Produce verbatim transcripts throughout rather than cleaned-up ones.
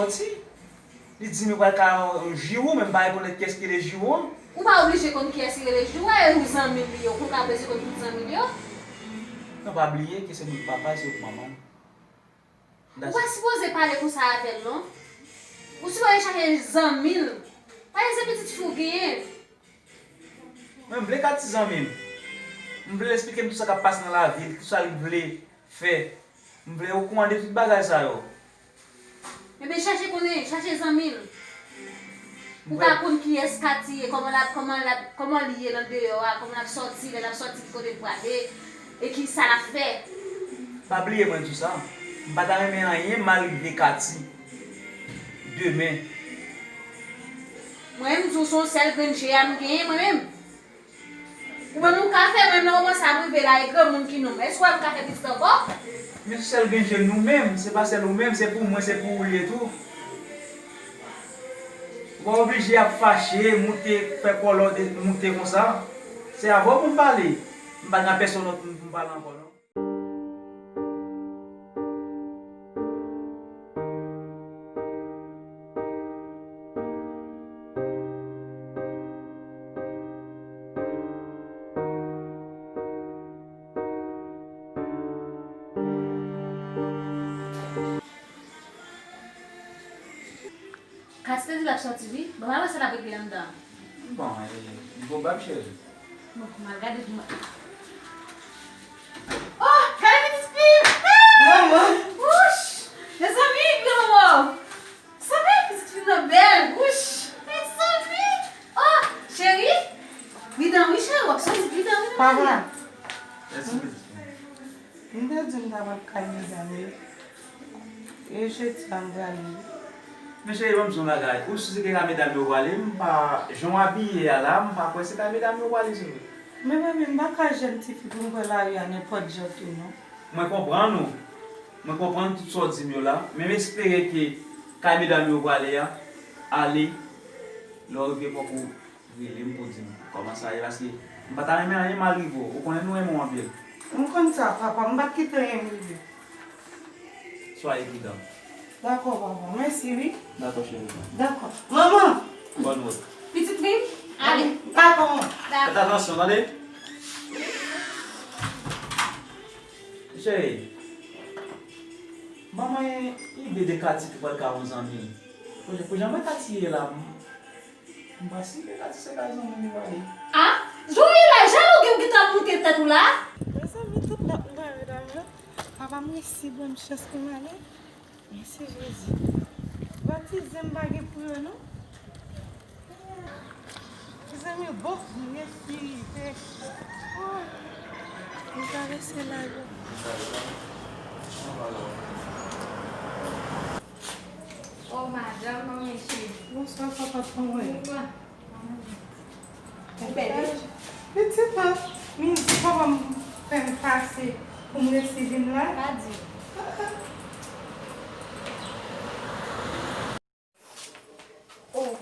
Osi, li di m yo pral ka jwi w, men m pa rekonèt kiyès ki rele jwi w an. Ou pa oblije konn kiyès ki rele jwi w, e ou zanmi l li ye, ou pa bezwen konn tout zanmi l yo. Non, pa bliye ke se mwen k papa l, se ou k manman l. Ou pa sipoze pale konsa avè l, non. Ou sipoze chache zanmi l. Paske se pitit fi w genyen. Mwen, m vle Katy zanmi m. M vle l esplike m tout sa k ap pase nan lavi l, tout sa l vle fè. M vle okouran de tout bagay sa yo. Ebyen, chache konnen, chache zanmi l. Pou w ka konn kiyès Katy ye, kòman l ap, kòman l ap, kòman li ye nan deyò a, kòman l ap sòti, lè l ap sòti, ki kote l prale, e ki sa l ap fè. Pa bliye mwen di w sa, m pa ta renmen anyen mal rive Katy demen. Mwen, m di w se yon sèl grenn je a m genyen, mwen menm. Ou menm ou ka fè, mwen nan moman sa m rive la, e granmoun ki nonm. Èske w wè m ka fè pitit ankò? Men se sèl gen je nou menm, se pa sèl ou menm, se pou mwen, se pou ou l ye tou. Ou pa oblije ap fache, moute, fè kòlò de, moute konsa. Se avè w pou m pale. M pa gen pèsòn lòt pou m pale ankò, non. Katy te di l ap sòti, wi. Bon, m al wè sa l ap regle anndan an. Bon, e, bon, bab cheri. Bon, m al gade pou mwen. Oh, gade pitit fi m! Manman! Wouch! Mezanmi, granmanman! Mezanmi, pitit fi m nan bèl! Wouch! Mezanmi! Oh, cheri! Pridan, wi, cheri, w ap sòti, pridan, wi, nan lari a. Papa! Mèsi, pitit fi m. M te di m ta pral kay medam yo. E jodi a m prale. Men cheri, ban m di w yon bagay. Ou si se kay medam yo w prale, m pa, jan w abiye a la, m pa kwè se kay medam yo w prale, se vre. Men papi, m pa ka jèn tifi pou m pran lari a nenpòt jan tou, non. Mwen konprann ou. Mwen konprann tout sa w di m yo la. Men m espere ke kay medam yo w prale a, ale, lè w rive fòk ou rele m pou w di m kòman sa ye, paske m pa ta renmen anyen mal rive w. Ou konnen nou renmen w anpil. M konn sa, papa. M pa t kite anyen m rive. Soyez prudent. Dakò, papa. Mèsi, wi. Dakò, cheri. Dakò. Manman! Bonne route. Pitit fi m, ale. Dakò, manman. Dakò. Fèt atansyon, tande? Cheri, ban mwen ide de Katy ki pral ka yon zanmi. Pou, pou jan mwen Katy ye la, m, m pa si ke Katy se ka zanmi m yo ale. A, jan w ye la, jan w gen w gentan moute tèt ou la. Mezanmi, tout lòt m pa yo dòmi. Papa m resi ban m chans pou m ale. Mèsi Jezi. Batize m pa gen pou yo non. Mezanmi, bon, m resi rive. Oh, m travèse la yo. Oh, madanm, manman cheri. Bonswa, papa, kòman w ye? Mwa. Ou bèl, wi. Pitit, men, midi papa m fè m pase pou m resi vin la. Pa di. Oh,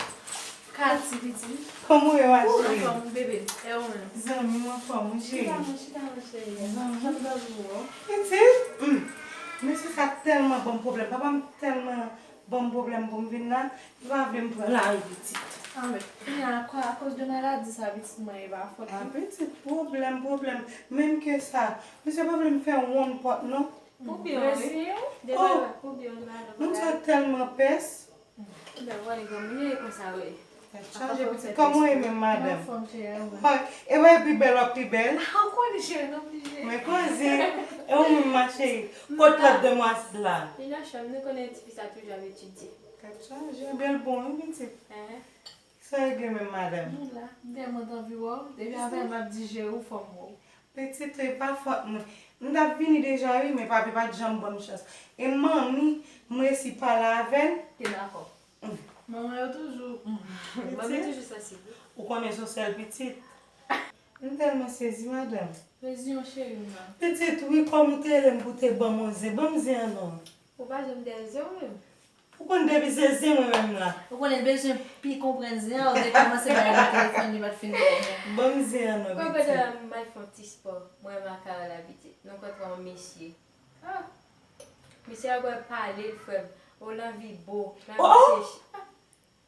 Katy, pitit. Kòman w ye, ma cheri? Ou anfòm, bebe? E ou menm? Zanmi m anfòm, wi, cheri. Chita non, chita non, cheri. Zanmi. Jan m zanmi w. Pitit, hmm. Mesye sa tèlman ban m pwoblèm. Papa m tèlman ban m pwoblèm pou m vin la, li pa vle m pran lari pitit. A men, kounye a, akò-, akoz de maladi sa, pitit mwen, e pa fòt li. A, pitit, pwoblèm, pwoblèm. Menm ke sa, misye pa vle m fè wonn pòt, non. Pou byen w, wi. Pou byen w, madanm. Moun sa tèlman pès. Bèl, wè, granmoun yo e konsa, wi. Tèt chaje, pitit. Kòman w ye menm, madanm? Mwen anfòm, cheri, e ou menm? Epa, epi bèl, w ap pi bèl. Ou konnen, cheri, nou oblije. Men koze, e ou menm, ma cheri? Kot lòt demwazèl la? Li nan chanm, nou konnen tifi sa toujou ap etidye. Tèt chaje, bèl bon, wi, pitit. Sa regle menm, madanm? Nou la, m tèlman t anvi wè w. Depi avè m ap di je ou, fò m wè w. Pitit, e pa fòt mwen. M t ap vini deja, wi, men papi pa t janm ban m chans. E manmi, m resi pale avè l. Te dakò. Manman yo toujou, manmi toujou sansib, wi. Ou konnen se yon sèl pitit. M tèlman sezi, madanm. Sezi yon cheri m nan. Pitit, wi, kòm ou te rele m pou te ban m yon zen, ban m zen an non. Ou pa janm dèyè zen ou menm. Ou konn depi se zen mwen menm la. Ou konnen l bezwen pi konprann zen an, ou te kòmanse bay li telefòn, li pa t fin konprann. Ban m zen an non, pitit. Mwen, pandan m al fè yon ti spò, mwen renmen ak Carla pitit. Nou kontre yon mesye. Ah! Mesye a pral pale l, frè m. O, l anvi bo. L ap mache.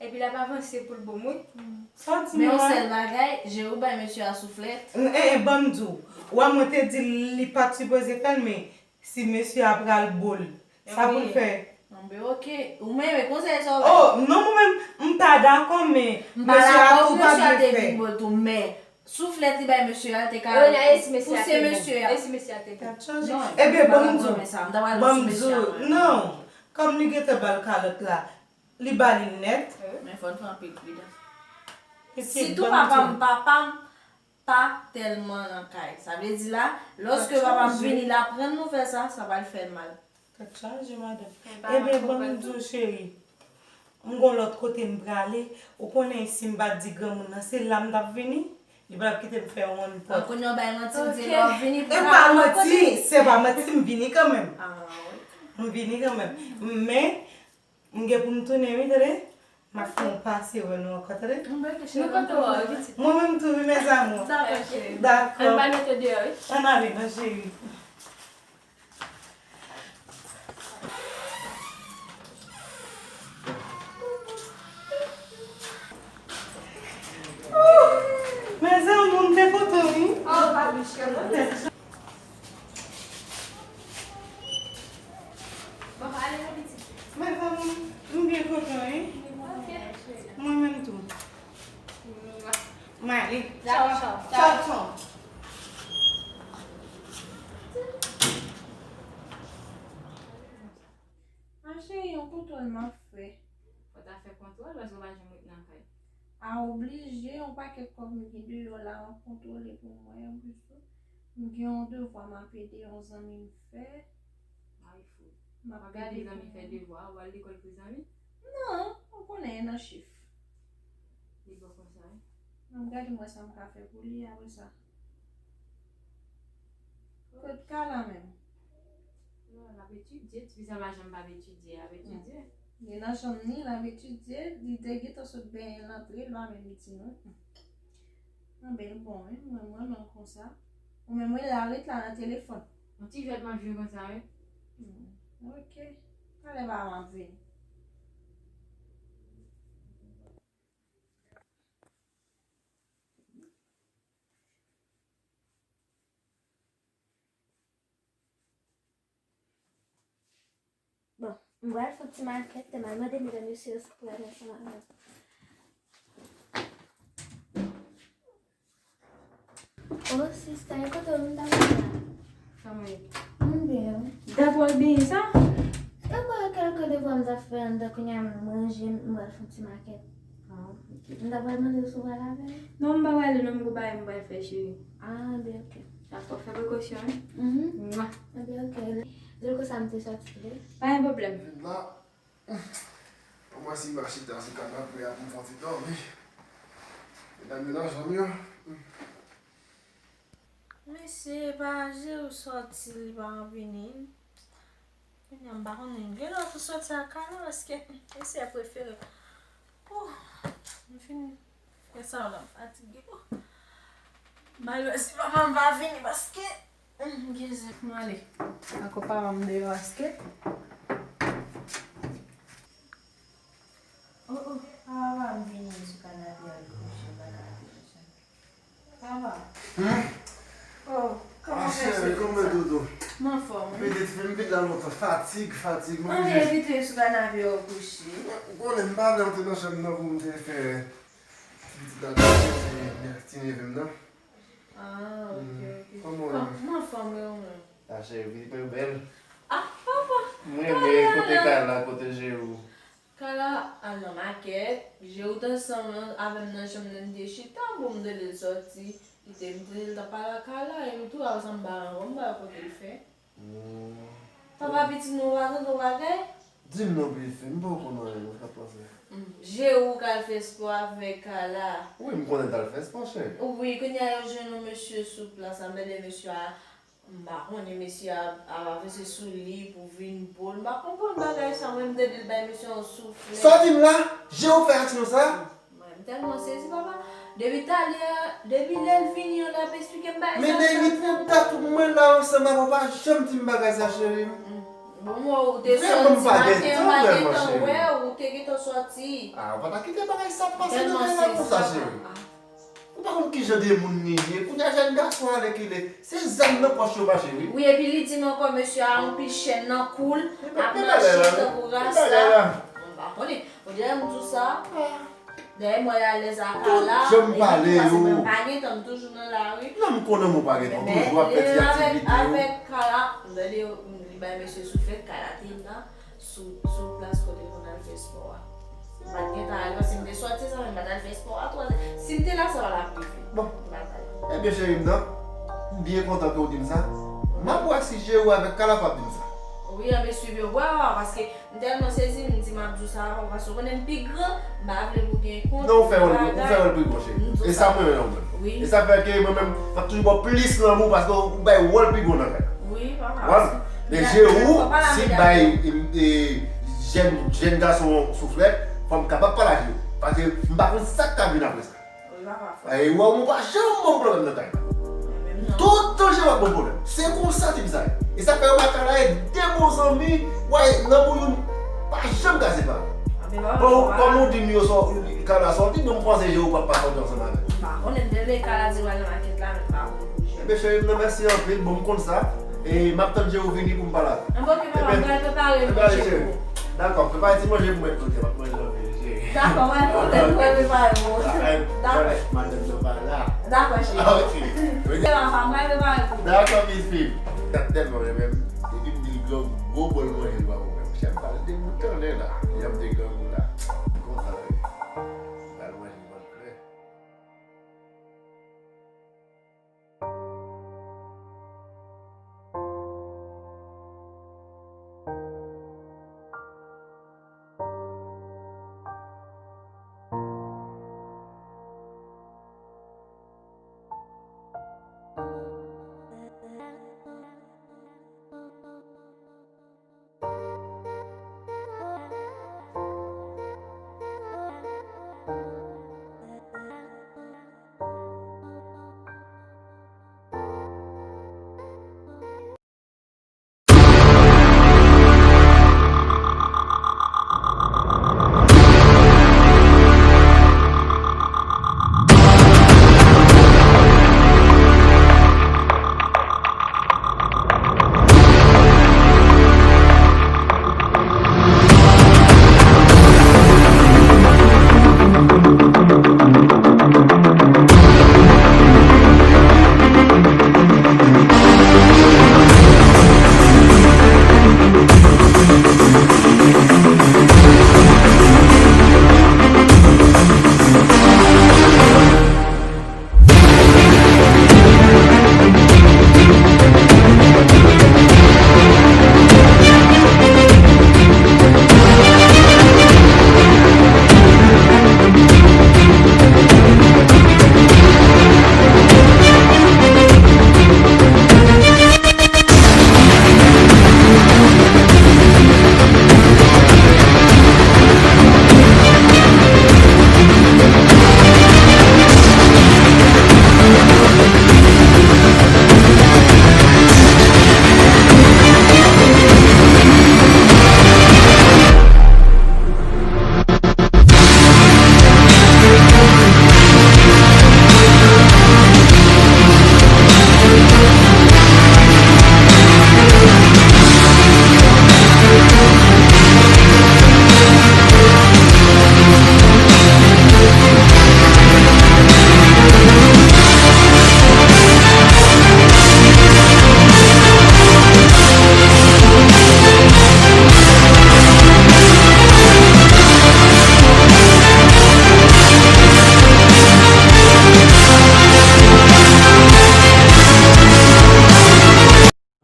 Epi l ap avanse pou l bo m, wi. Sa w di m la? Men yon sèl bagay, Jerou bay mesye a souflèt. N- eh, eh, ban m di w. Wè, mwen te di l li pa t sipoze fè l, men si mesye a pral bo l, sa pou l fè? Anben, oke. Ou menm, e konsèy sa w bay? Oh, non, mwen menm, m pa dakò, men mesye a tou pa byen fè. M pa dakò pou mesye a te vin bo l tou, men souflèt li bay mesye a, te ka pouse mesye a. E si mesye a te bon? E si mesye a te bon? Ebyen, ban m di w. Ban m di w. Non. Kòm li gentan ba l kalòt la, li ba li nèt. Men fò n fè anpil pridans. Sitou papa m, papa m pa tèlman nan kay. Sa vle di la, lòske papa m vini, l aprann nouvèl sa, sa pral fè l mal. Tèt chaje, madanm. Ebyen, ban m di w, cheri. M gon lòt kote m prale. Ou konnen si m pa t di granmoun nan, se la m t ap vini. Li pa t ap kite m fè yon pòt. Kounye a w bay manti, w di lè w vini pou... E pa manti, se pa manti, m vini kanmenm. M vini kanmenm. Men, m gen pou m tounen, wi, tande. M ap fè yon pase wè nou ankò, tande. Nou kontan wè w, wi, pitit. Mwen menm tou, wi, mes amours. Dakò, cheri. Dakò. Ann ba mete deyò, wi. Ann ale, non, cheri. Mes amours, m te kontan, wi. Oh, pa biche, non. Bon, ale, mon pitit. Mes amours, m byen kontan, wi. Ok. Mwen menm tou. M ale. Tchaw, tchaw. Tchaw, tchaw. A cheri, yon kontwòl m ap fè. Fò w ta fè kontwòl, paske w pa janm ret nan kay. A oblije, yon pakèt kòb m gen deyò la, m ap kontwole pou mwen, anplis tou, m gen yon devwa m ap ede yon zanmi m fè. Ay, fou. M ap gade zanmi fè devwa, ou al lekòl pou zanmi? Non, ou konnen, e nan chif. Li bon konsa, wi. M ap gade m wè sa m ka fè pou li, apre sa. Kot Kala menm? Non, l ap etidye, ti fi sa pa janm pa etidye, l ap etidye. Li nan chanm ni, l ap etidye, li te gentan sot benyen, l antre, l pa menm di nou. Anben, l bon, wi, mwen, mwen, mwen konsa. Ou menm, wi, la ret la nan telefòn. Yon ti jwèt m ap jwe konsa, wi. Hmm, ok. Talè papa m ap vini. Bon, m pral fè yon ti makèt, m al mande medam mesye yo si yo pou al ansanm avè m. Oh, sista, e kote w m ta pral la? Kòman ye? M byen, wi. Dakò, byen sa? E mwen, kèlke devwa m t ap fè anndan, kounye a m ranje, m pral fè yon ti makèt. Ah, ok. M ta pral mande w si w pral avè m. Non, m pa prale non, m gon bagay m pral fè, cheri. Ah, byen, ok. Dakò, fè prekosyon, wi. Mhm. Mwa. Ebyen, ok. Di l konsa m te sòti tou. Pa gen pwoblèm. Vin la. Mwen si m va chita sou kanape a pou m fè yon ti dòmi. Medam yo nan janm yo. Mesye, pa je ou sòti, li pa vini. Kounye a m pa konnen gen lòt ou sòti ak Kala paske mesye a prefere. Oh, m fin fè sa la, m fatige. Oh. M al wè si papa m pa vini paske m gen zen. M ale. Ankò papa m deyò paske. Oh, oh, papa m vini sou kanape a, li kouche, m pa ka ale konsa. Papa. Hmm? Oh, kòman cheri, kòman doudou? M anfòm, wi. Pitit fi m vin la lontan, fatig, fatig, mwen oblije. Ann evite sou kanape a w kouche. Ou konnen m pa vle antre nan chanm nan pou m te fè ti pitit la kouche, ti, ti neve m nan. Ah, ok, ok. Kòman w ye? M anfòm, wi, ou menm? Ah, cheri, pitit mwen bèl. Ah, papa! Mwen renmen kote Kala, kote Jerou. Kala al nan makèt, Jerou t ansanm avè m nan chanm nan, n te chita, bon, m tande l sòti, kite m tande l t ap pale ak Kala, epi tou, apre sa, m pa rann wè, m pa wè kote l fè. Hmm. Papa pitit mwen pa tande w bagay? Di m non, pitit fi m, m poko konn anyen, mwen k ap panse. Hmm. Jerou k al fè spò avèk Kala. Wi, m konnen l t al fè spò, cheri. Wi, kounye a yo jwenn yon mesye sou plas la, m tande mesye a M pa konnen mesye a ap avanse sou li pou vin bo l. M pa konprann bagay sa, mwen m tande l bay mesye yon souflèt. Sa w di m la? Jerou fè aksyon sa? Mwen, m tèlman sezi, papa. Depi talè, depi lè l vini an, l ap esplike m bagay sa. Men Neymi, pou dat mwen la ansanm avè w, pa janm di m bagay sa, cheri m. Mwen, ou te soti maten, m pa gentan wè w, ou te gentan soti. Ah, ou pa ta kite bagay sa pase nan kay la konsa, cheri. Ou pa konn ki jan de moun li ye. Kounye a jèn gason alèkile. Se zam nan pòch yo mache, wi. Wi, epi li di m ankò, mesye a anpil chèn nan kou l, ap mache tankou rasta. Mwen pa konnen. On dirè m di w sa. Dayè, mwen alèz a Kala. Tout jan m pale yo. Paske mwen pa gen tan, m toujou nan lari. Non, m konnen mwen pa gen tan. Toujou ap fè ti aktivite yo. Avèk Kala, m tande yo, li bay mesye souflèt, Kala te nan sou, sou plas kote pou n al fè spò a. M pa t gen tan ale, paske m te sòti sa, men m pa t al fè spò a twazè. Si m te la, sa pa t ap rive. Bon. M pa t al. Ebyen, cheri m nan, m byen kontan ke w di m sa. M ap wè si Jero avèk Kala p ap di m sa. Wi, anben swiv yo bò, paske m tèlman sezi, m di m ap di w sa avan, paske w konnen m pi gran, m pa vle pou gen kont. Non, ou fè wòl, ou fè wòl pi bon, cheri. E sa m renmen nan ou menm. Wi. E sa fè ke mwen menm, m ap toujou ba w plis lanmou, paske ou bay wòl pi bon nan kay la. Wi, papa. Konprann? Men Jero, si m bay, e, jèn, jèn gason souflèt, fò m kapab pale ak Jero. Paske m pa konn sa k ka vin apre sa. Wi, papa. E, ou wè, ou pa janm ban m pwoblèm nan kay la. Tout tan Jero ap ban m pwoblèm. Se konsa tip sa ye. E sa fè yo pa ka la e de bon zanmi, wè, lanmou youn pa janm ka separe. Bon, kòm ou di m yo sò-, Kala sòti, men m panse Jero pap pa sòti ansanm avè l. M pa konnen, m te vle Kala di l al nan makèt la, men m pa konnen. Ebyen, cheri m nan, mèsi anpil. Bon, m konn sa. E m ap tann Jero vini pou m pale avè l. Anben, oke, papa, m pral prepare manje pou ou. Dakò, prepare ti manje pou mwen, oke, m ap manje anpil, cheri. Dakò, pa gen pwoblèm, m pral prepare pou ou. Dakò. Madanm nan pa la. Dakò, cheri. Ah, oke. Oke, papa, m pral prepare pou ou. Dakò, pitit fi m. Sa tèlman renmen m. Epi m di l gran gwo bòl manje l ba mwen. Chèf pa l te bout anlè la. Jan m te grangou la. Konsa l ye. Pral manje vant plen.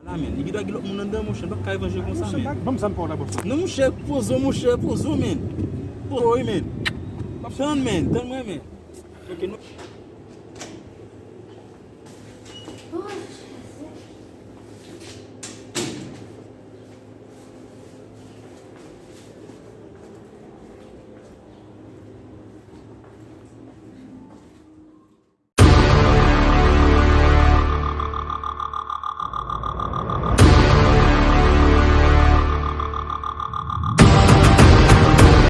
La, men, li gendwa gen lòt moun anndan, monchè, l p ap ka evanje konsa, men. Ban m sa m pa w la, bòs. Non, monchè, poze w, monchè, poze w, men. Poze w, men. Tann, men, tann mwen, men. Ok, nou.